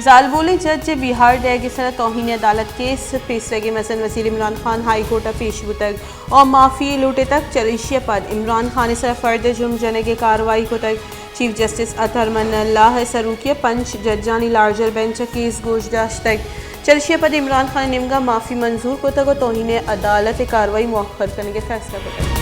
زالبولیں جج ءِ بیھار دیگ ءِ سرا توھین عدالت کیس، پیسرگیں مزن وزیر عمران خان ہائی کورٹ ءَ پیش بوتگ ءُ معافی لوٹتگ۔ چریشی ءَ پد عمران خان ءِ سرا فرد جرم جنگ ءِ کاروائی کتگ۔ چیف جسٹس اطہر من اللہ ءِ سروکی ءَ پنچ ججانی لارجر بینچ ءَ کیس گوش داشتگ۔ چریشی ءَ پد عمران خان ءِ نیمگ ءَ معافی منظور کتگ ءُ توھین عدالت ءِ کاروائی مؤخر کنگ ءِ فیصلہ کتگ۔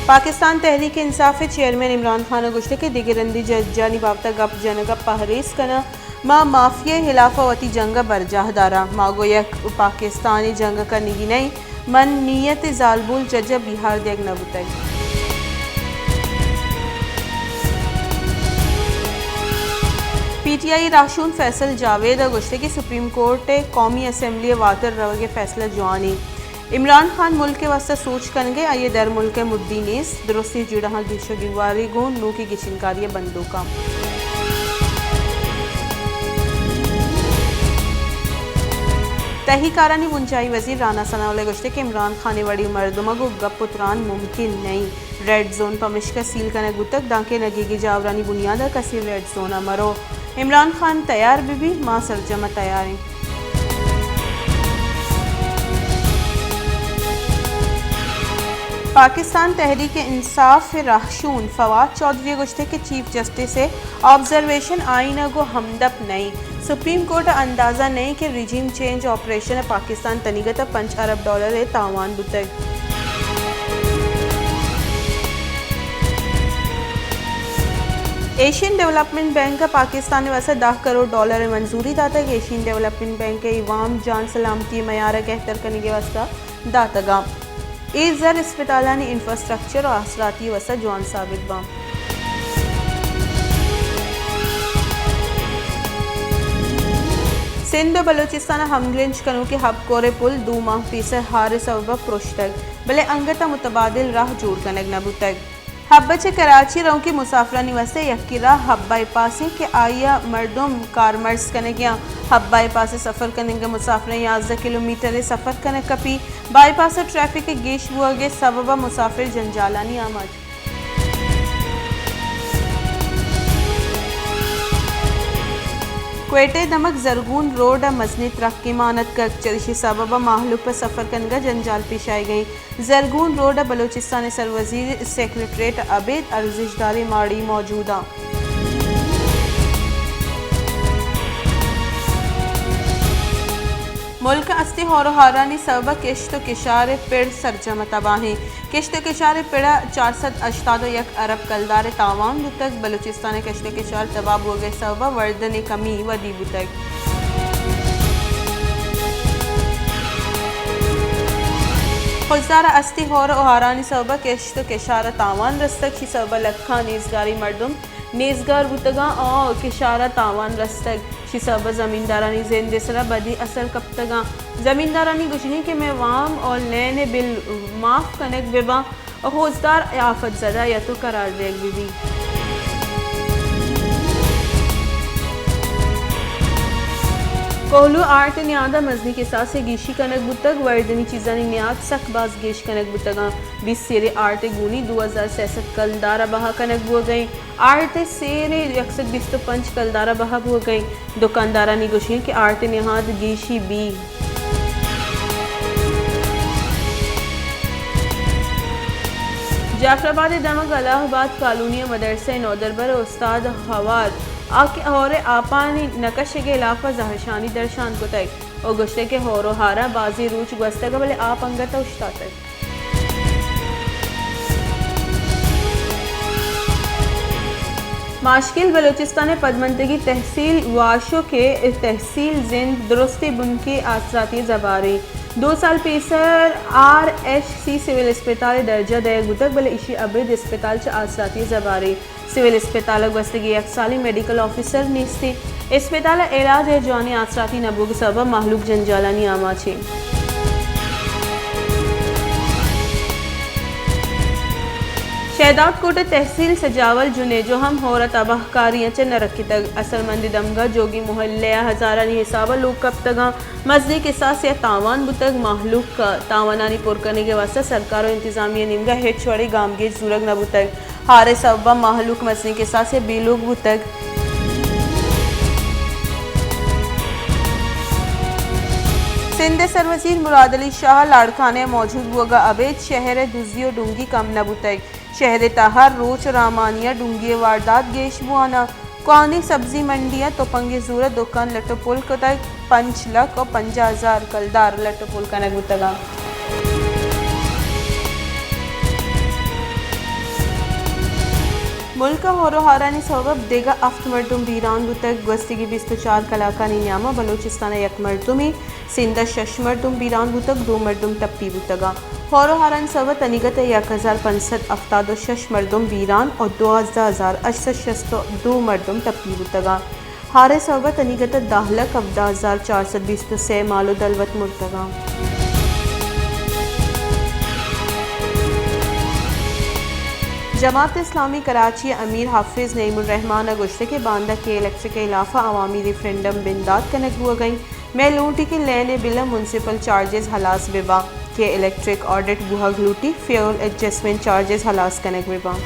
پاکستان تحریک انصاف ءِ چیئرمین عمران خان ءَ گوشتگ کہ دگہ رندی ججانی بابت ءَ گپ جنگ ءَ پہریز کناں، ما مافیا ءِ ہلاف ءَ وتی جنگ ءَ برجاہ داراں، ما گوں یک پاکستان ءِ جنگ ءَ کنگی نہ ایں، من نیت ءِ زالبول جج ءَ بیھار دیگ نہ بوتگ۔ پی ٹی آئی راہشون فیصل جاوید ءَ گوشتگ کہ سپریم کورٹ ءِ قومی اسمبلی ءِ واتر روگ ءِ فیصلہ جوان ایں۔ عمران خان ملک ءِ واستہ سوچ کنگ ءَ، آئی ءِ در ملک ءَ مڈی نیست، درستیں جیڑہاں گیش ءُ گیواری گوں نوکیں گچینکاری ءِ بندوکاں۔ تہی کارانی بنجاہی وزیر رانا ثناء اللہ ءَ گوشتگ کہ عمران خان ءِ وڑیں مردم ءَ گوں گپ ءُ تران ممکن نہ ایں۔ ریڈ زون پمشکا سیل کنگ بوتگ، دانکہ نگیگی جاورانی بنیاد ءَ کسے ریڈ زون ءَ مرو۔ عمران خان تیار بہ بی، ما سرجم ءَ تیار ایں۔ پاکستان تحریک انصاف ءِ راہشون فواد چوہدری ءَ گوشتگ کہ چیف جسٹس ءِ آبزرویشن آئین ءَ گوں ہمدپ نہ ایں۔ سپریم کورٹ ءَ اندازہ نہ ایں کہ رجیم چینج آپریشن ءَ پاکستان تنیگت ءَ پنچ ارب ڈالر ءِ تاوان بوتگ۔ ایشین ڈویلپمنٹ بینک ءَ پاکستان ءِ واستہ دہ کروڑ ڈالر ءِ منظوری داتگ۔ ایشین ڈویلپمنٹ بینک ءَ اے وام جان سلامتی ءِ معیار ءَ گہتر کنگ ءِ واستہ داتگ اَنت۔ اے زر اسپتالانی انفراسٹرکچر ءُ آسراتی ءِ واستہ جوان ثابت باں۔ سندھ ءُ بلوچستان ءِ ہمگرنچ کنوکیں ہب کور ءِ پل دو ماہ پیسر ہار ءِ سبب ءَ پرشتگ، بلے انگت ءَ متبادل راہ جوڑ کنگ نہ بوتگ۔ ہب ءَ چہ کراچی ءَ روکیں مسافرانی واستہ یکیں راہ ہب بائی پاس اِنت کہ آئی ءَ مردم کارمرز کنگ ءَ اَنت۔ ہب بائی پاس ءَ سفر کنگ ءَ مسافراں یازدہ کلومیٹر ءِ سفر کنگ کپی۔ بائی پاس ءَ ٹریفک ءِ گیش بوھگ ءِ سبب ءَ مسافر جنجالانی آماچ۔ کوئٹہ ءِ دمگ زرگون روڈ ءَ مزنیں ترکے مان اتکگ، چریشی ءِ سبب ءَ مہلوک ءَ سفر کنگ ءَ جنجال پیش آیگ ءَ اِنت۔ زرگون روڈ ءَ بلوچستان ءِ سروزیر سیکرٹریٹ ءَ ابید ارزشداریں ماڑی موجود اَنت۔ ملک ءَ استیں ہور ءُ ہارانی سبب ءَ کشت ءُ کشار ءِ پڑ سرجم ءَ تباہ اِنت۔ کشت ءُ کشار ءِ پڑ ءَ چار سد ہشتاد ءُ یک ارب کلدار ءِ تاوان بوتگ۔ بلوچستان ءِ کشت ءُ کشار تباہ بوگ ءِ سبب ءَ وردن ءِ کمی ودی بوتگ۔ خضدار ءَ استیں ہور ءُ ہارانی سبب ءَ کشت ءُ کشار ءَ تاوان رستگ، چی سبب ءَ لکھاں نیزگاریں مردم نیزگار بوتگ اَنت ءُ کشار ءَ تاوان رستگ، چی سبب ءَ زمیندارانی زند ءِ سرا بدیں اثر کپتگ اَنت۔ زمیندارانی گوشگ اِنت کہ مئے وام ءُ لین ءِ بل معاف کنگ بہ باں ءُ خضدار آفت زدہ یتو قرار دیگ بہ بیت۔ کوہلو آرٹ ءِ نیاد ءَ مزنیں کساسے گیشی کنگ بوتگ، وردنی چیزانی نیاد سک باز گیش کنگ بوتگ اَنت۔ بیست سیریں آرٹ ءِ گونی دو ہزار سئے سد کلدار ءَ بہا کنگ بوگ ءَ اِنت۔ آرٹ ءِ سیرے یک سد بیست ءُ پنچ کلدار ءَ بہا بوگ ءَ اِنت۔ دکاندارانی گوشگ اِنت کہ آرٹ ءِ نہاد گیشی بیت۔ جعفر آباد ءِ دمگ الہ آباد کالونی ءِ مدرسہ ءِ نودربر ءُ استاد ہوار آ کہ ہور ءِ آپانی نہ کشگ ءِ ہلاپ ءَ زہرشانی درشان کتگ ءُ گوشتگ کہ ہور ءُ ہار ءَ بازیں روچ گوستگ بلے آپ انگت ءَ اوشتاتگ۔ ماشکیل بلوچستان ءِ پدمنتگی تحصیل واشک ءِ تحصیل زند درستیں بنکے آسراتی ءِ زبہرے۔ دو سال پیسر آر ایچ سی سول اسپتال ءِ درجہ دئیگ بوتگ، بلے ایشی ءَ ابید اسپتال چہ آسراتی ءِ زبہرے۔ سول اسپتال ءَ گوستگیں یک سالے میڈیکل آفیسر نیست اِنت۔ اسپتال ءَ علاج ءِ جوانیں آسراتی نہ بوگ ءِ سبب ءَ مہلوک جنجالانی آماچ اِنت۔ شہداد کوٹ ءِ تحصیل سجاول جنیجو ہم ہور ءِ تباہ کاری ءَ چہ نہ رکتگ۔ اصل مند ءِ دمگ ءَ جوگی محلہ ءَ ہزارانی حساب ءَ لوگ کپتگ اَنت۔ مزنیں کساسے ءَ تاوان بوتگ، مہلوک ءَ تاوانانی پر کنگ ءِ واستہ سرکار ءُ انتظامیہ ءِ نیمگ ءَ ہچ وڑیں گامگیج زورگ نہ بوتگ۔ ہار ءِ سبب ءَ مہلوک مزنیں کساسے ءَ بے لوگ بوتگ۔ سندھ ءِ سروزیر مراد علی شاہ ءِ لاڑکانہ ءَ موجود بوگ ءَ ابید شہر ءِ دزی ءُ ڈونگی کم نہ بوتگ۔ شہر ءِ تہا روچ ءُ رامانی ءَ ڈونگی ءِ واردات گیش بوان ءَ کوہنیں سبزی منڈی ءَ تپنگ ءِ زور ءَ دکان لٹ ءُ پل کتگ، پنچ لکھ ءُ پنجاہ ہزار کلدار لٹ ءُ پل کنگ بوتگ اَنت۔ ملک ءَ ہور ءُ ہارانی سوب ءَ دگہ ہفت مردم بیران بوتگ۔ گوستگیں بیست ءُ چار کلاکانی نیام ءَ بلوچستان ءَ یک مردمے، سندھ ءَ شش مردم بیران بوتگ، دو مردم ٹپی بوتگ اَنت۔ ہور ءُ ہارانی سوب ءَ تنیگت ءَ یک ہزار پنچ سد ہفتاد ءُ شش مردم بیران ءُ دوازدہ ہزار ہشت سد شست ءُ دو مردم ٹپی بوتگ اَنت۔ ہار ءِ سوب ءَ تنیگت ءَ دہ لکھ ہبدہ ہزار چار سد بیست ءُ سے مال ءُ دلوت مرتگ اَنت۔ جماعت اسلامی کراچی ءِ امیر حافظ نعیم الرحمان ءَ گوشتگ کہ باندا کے الیکٹرک ءِ ہلاف ءَ عوامی ریفرنڈم بندات کنگ بوگ ءَ اِنت۔ مئے لوٹ اِنت کہ لین ءِ بل ءِ میونسپل چارجز ہلاس بہ باں، کے الیکٹرک آڈٹ بوہگ لوٹی، فیول ایڈجسٹمنٹ چارجز ہلاس کنگ بہ باں۔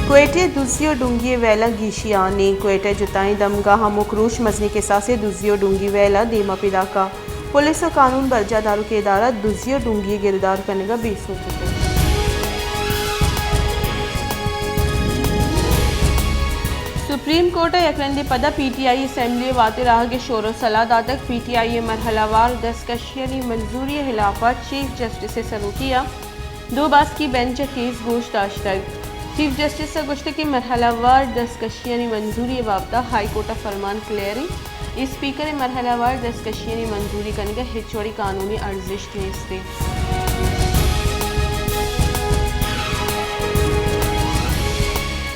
کوئٹہ ءَ دزی ءُ ڈونگی ءِ ویلاں گیشی آنی۔ کوئٹہ ءِ جتائیں دمگاں ہمک روچ مزنیں کساسے دزی ءُ ڈونگی ویلاں دیما پیداک اَنت۔ پولیس ءُ قانون برجاہ داروکیں ادارہ دزی ءُ ڈونگی ءِ گردار کنگ ءَ بے سوب بوتگ۔ سپریم کورٹ ءَ یک رندے پدا پی ٹی آئی اسمبلی ءِ واتر آہگ ءِ شور ءُ سلاہ داتگ۔ پی ٹی آئی ءِ مرحلہ وار دستکشیانی منظوری ءِ ہلاف ءَ چیف جسٹس ءِ سروکی ءَ دو باسکی بینچ ءَ کیس گوش داشتگ۔ چیف جسٹس ءَ گوشتگ کہ مرحلہ وار دستکشیانی منظوری ءِ بابت ءَ ہائی کورٹ ءِ فرمان کلیئر اِنت۔ اسپیکر ءِ مرحلہ وار دستکشیانی منظوری کنگ ءَ ہچ وڑیں قانونی ارزشت نیست اِنت۔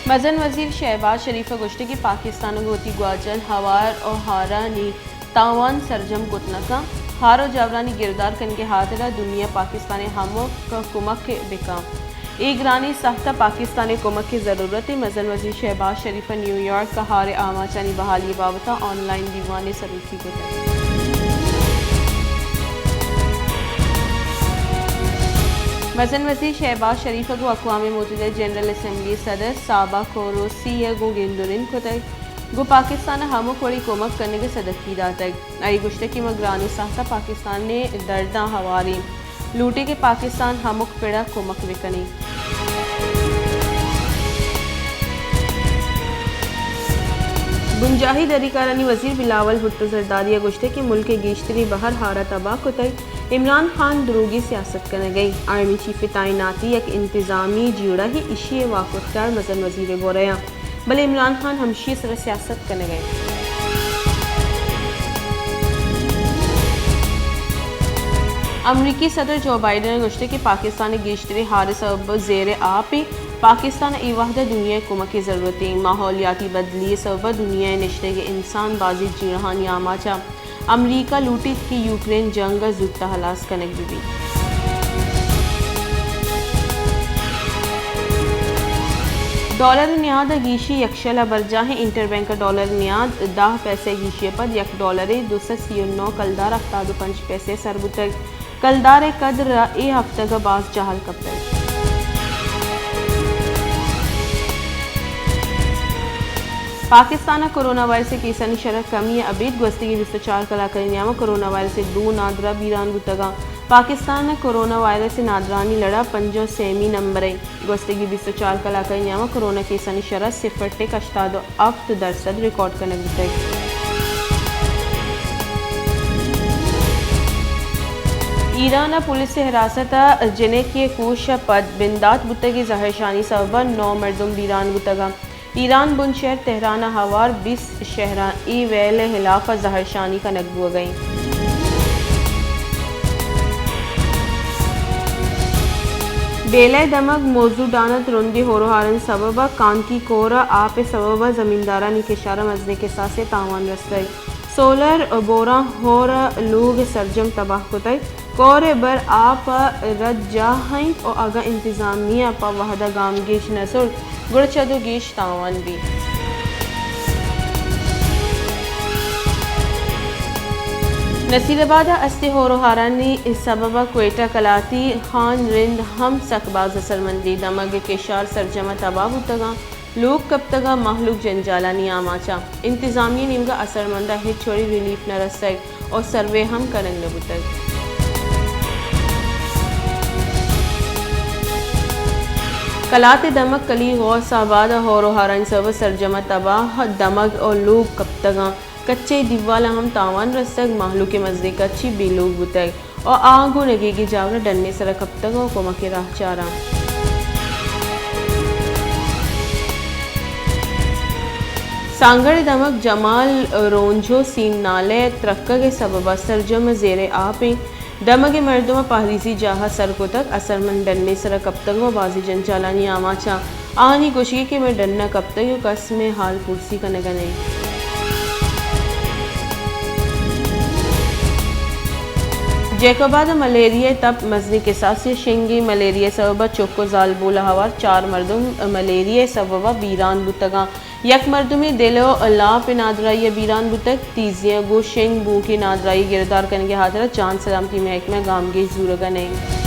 مزن وزیر شہباز شریف ءَ گوشتگ کہ پاکستان ءَ گوں وتی گواچن ہوار ءُ ہارانی تاوان سرجم کت نہ کنت۔ ہار ءُ جاورانی گردار کنگ ءِ ہاترا دنیا پاکستان ءِ ہمک کمک ءَ بہ کنت۔ اے گرانیں ساہت ءَ پاکستان ءِ کمک ءِ ضرورت اِنت۔ مزن وزیر شہباز شریف ءَ نیویارک ءَ ہار ءِ آماچانی بحالی ءِ بابت ءَ آن لائن دیوانے ءِ سروکی کتگ۔ مزن وزیر شہباز شریف ءَ گوں اقوام متحدہ ءِ جنرل اسمبلی ءِ صدر سابا کوروسی ءَ گوں گند ءُ نند کتگ۔ گوں پاکستان ءَ ہمک وڑیں کمک کنگ ءِ سدکی داتگ۔ آئی ءَ گوشتگ کہ ما گرانیں ساہت ءَ پاکستان ءِ درداں ہوار ایں، لوٹ ایں کہ پاکستان ہمک پڑ ءَ کمک بہ کنیں۔ بنجاہی دری کارانی وزیر بلاول بھٹو زرداری ءَ گوشتگ کہ ملک ءِ گیشتریں بہر ہار ءَ تباہ کتگ، عمران خان دروگی سیاست کنگ ءَ اِنت۔ آرمی چیف ءِ تعیناتی یک انتظامی جیڑہ اِنت، ایشی ءِ واک اختیار مزن وزیر ءِ گور ءَ اَنت۔ بلے عمران خان ہمشی ءِ سر ءَ سیاست کنگ ءَ اِنت۔ امریکی صدر جو بائیڈن ءَ گوشتگ کہ پاکستان ءِ گیشتریں ہار ءِ سبب زیر ءِ آپ اِنت۔ پاکستان ءَ اے وہد ءَ دنیا ءِ کمک ءِ ضرورت اِنت۔ ماحولیاتی بدلی ءِ سبب ءَ دنیا ءِ نشتگیں انسان بازیں جیڑہانی آماچ اَنت۔ امریکہ لوٹیت کہ یوکرین جنگ ءَ زوت ءَ ہلاس کنگ بہ بیت۔ ڈالر ءِ نیاد ءَ گیشی، یکشل ءَ برجاہیں انٹر بینک ءِ ڈالر ءِ نیاد دہ پیسہ ءِ گیشی ءَ پد یک ڈالرے دو سد سی ءُ نو کلدار ہفتاد ءُ پنچ پیسہ ءَ سر بوتگ۔ کلدار ءِ قدر ءَ اے ہفتگ ءَ باز جہل کپتگ۔ پاکستان ءَ کرونا وائرس ءِ کیسانی شرح کمی ءَ ابید گوستگیں بیست ءُ چار کلاکانی نیام ءَ کرونا وائرس ءِ دو نادراہ بیران بوتگ اَنت۔ پاکستان ءَ کرونا وائرس ءِ نادراہانی لڑ ءَ پنجاہ ءُ سیمی نمبر ءَ اِنت۔ گوستگیں بیست ءُ چار کلاکانی نیام ءَ کرونا کیسانی شرح صفر ٹک ہشتاد ءُ ہفت درسد ریکارڈ کنگ بوتگ۔ ایران ءَ پولیس ءِ حراست ءَ جنکے ءِ کوش ءَ پد بندات بوتگیں زہرشانی سبب ءَ نو مردم بیران بوتگ اَنت۔ ایران ءِ بن شہر تہران ءَ ہوار بیست شہراں اے ویل ءِ ہلاف ءَ زہرشانی کنگ بوگ ءَ اِنت۔ بیلہ ءِ دمگ موضوع ڈان ءَ ترندیں ہور ءُ ہارانی سبب ءَ کانکی کور ءَ آپ ءِ سبب ءَ زمیندارانی کشار ءَ مزنیں کساسے ءِ تاوان رستگ۔ سولر بوراں ہور ءَ لوگ سرجم تباہ کتگ۔ کور ءِ بر آپ ءَ رد جاہ ءَ اِنت ءُ اگاں انتظامیہ پہ وہد ءَ گامگیج نہ زرت، گڑا چد ءُ گیش تاوان بیت۔ نصیر آباد ءَ استیں ہور ءُ ہارانی سبب ءَ کوئٹہ کلاتی خان رند ہم سک باز اثرمندیں۔ دمگ ءِ کشار سرجم ءَ تباہ بوتگ اَنت، لوگ کپتگ اَنت، مہلوک جنجالانی آماچ اَنت۔ انتظامیہ ءِ نیمگ ءَ اثرمند ءَ ہچ وڑیں ریلیف نہ رستگ ءُ سروے ہم کنگ نہ بوتگ۔ کلات ءِ دمگ کلی غوث آباد ءَ ہور ءُ ہارانی سبب ءَ سرجم ءَ تباہ، دمگ ءُ لوگ کپتگ اَنت۔ کچے دیوال ءَ ہم تاوان رستگ، مہلوک ءِ مزنیں کچے بے لوگ بوتگ ءُ آ گوں نگیگیں جاور ءَ ڈن ءِ سر ءَ کپتگ ءُ کمک ءِ راہ چار اَنت۔ سانگڑ ءِ دمگ جمال رونجھو سیم نالہ ءِ ترکگ ءِ سبب ءَ سرجم ءَ زیر آپ اِنت۔ دمگ ءِ مردماں پہریزی جاہ ءَ سر کتگ، اثرمند ڈن ءِ سر ءَ کپتگ ءُ بازیں جنجالانی آماچ اَنت۔ آہانی گوشگ اِنت کہ مئے ڈن ءَ کپتگ ءُ کس مئے ہال پرسی کنگ ءَ نہ اِنت۔ جیکب آباد ءَ ملیریا ءِ تپ مزنیں کساسے، شنگیں ملیریا ءِ سبب ءَ چک ءُ زالبول ءَ ہوار چار مردم ملیریا ءِ سبب ءَ بیران بوتگ اَنت۔ یک مردمے دل ءُ لاپ ءِ نادراہی ءَ بیران بوتگ۔ تیزی ءَ گوں شنگ بوؤکیں نادراہی ءِ گرودار کنگ ءِ ہاترا جان سلامتی ءِ محکمہ ءَ گامگیج زورگ ءَ نہ اِنت۔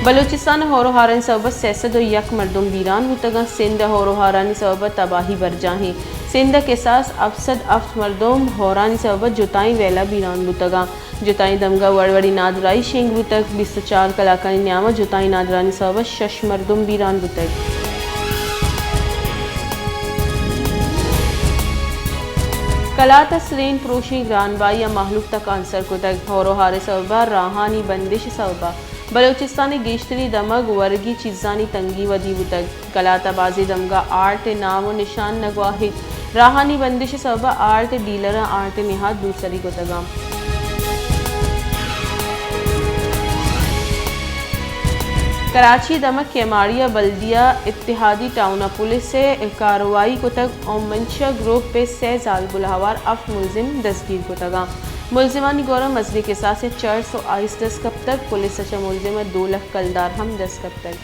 بلوچستان ءَ ہور ءُ ہارانی سبب ءَ سئے سد ءُ یک مردم بیران بوتگ اَنت۔ سندھ ءَ ہور ءُ ہارانی سبب ءَ تباہی برجاہ اِنت۔ سندھ ءَ کساس ہفت سد ہفت مردم ہورانی سبب ءَ جتائیں ویل ءَ بیران بوتگ اَنت۔ جتائیں دمگ ءَ وڑ وڑیں نادراہی شنگ بوتگ۔ بیست ءُ چار کلاکانی نیام ءَ جتائیں نادراہانی سبب ءَ شش مردم بیران بوتگ۔ کلات ءَ سرین پروشیں گرانبہائی ءَ مہلوک تکانسر کتگ۔ ہور ءُ ہار ءِ سبب ءَ راہانی بندش ءِ سبب ءَ بلوچستان ءِ گیشتریں دمگ ورگی چیزانی تنگی ودی بوتگ۔ کلات ءَ بازیں دمگ ءَ آرٹ ءِ نام ءُ نشان نہ گواہیت۔ راہانی بندش ءِ سبب ءَ آرٹ ءِ ڈیلراں آرٹ ءِ نہاد دور سری کتگ اَنت۔ کراچی ءِ دمگ کیماڑی ءَ بلدیہ اتحادی ٹاؤن ءَ پولیس ءَ کارروائی کتگ ءُ منشا گروپ ءِ سئے زالبول ءَ ہوار ہفت ملزم دزگیر کتگ اَنت۔ ملزمانی گور ءَ مزنیں کساس ءِ چرس ءُ آئس دست کپتگ۔ پولیس ءَ چہ ملزم ءَ دو لکھ کلدار ہم دست کپتگ۔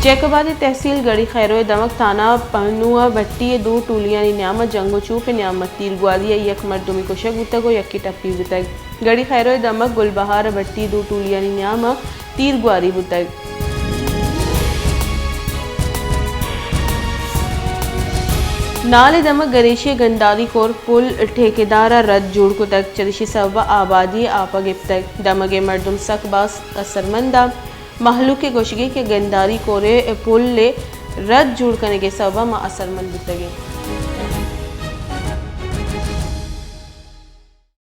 جیکب آباد ءِ تحصیل گڑی خیرو ءِ دمگ تھانہ پہنو ءَ بھٹی ءِ دو ٹولیانی نیام ءَ جنگ ءُ چوپ ءِ نیام ءَ تیرگواری ءَ یک مردمے کشگ بوتگ ءُ یکے ٹپی بوتگ۔ گڑی خیرو ءِ دمگ گل بہار ءَ بھٹی ءِ دو ٹولیانی نیام ءَ تیرگواری بوتگ۔ نال ءِ دمگ گریشی ءِ گنداری کور پل ٹھیکیدار ءَ رد جوڑ کتگ، چریشی سبب ءَ آبادی ءَ آپ ءَ گپتگ۔ دمگ ءِ مردم سک باز اثرمند اَنت۔ مہلوک ءِ گوشگ اِنت کہ گنداری کور ءِ پل ءِ رد جوڑ کنگ ءِ سبب ءَ ما اثرمند بوتگ ایں۔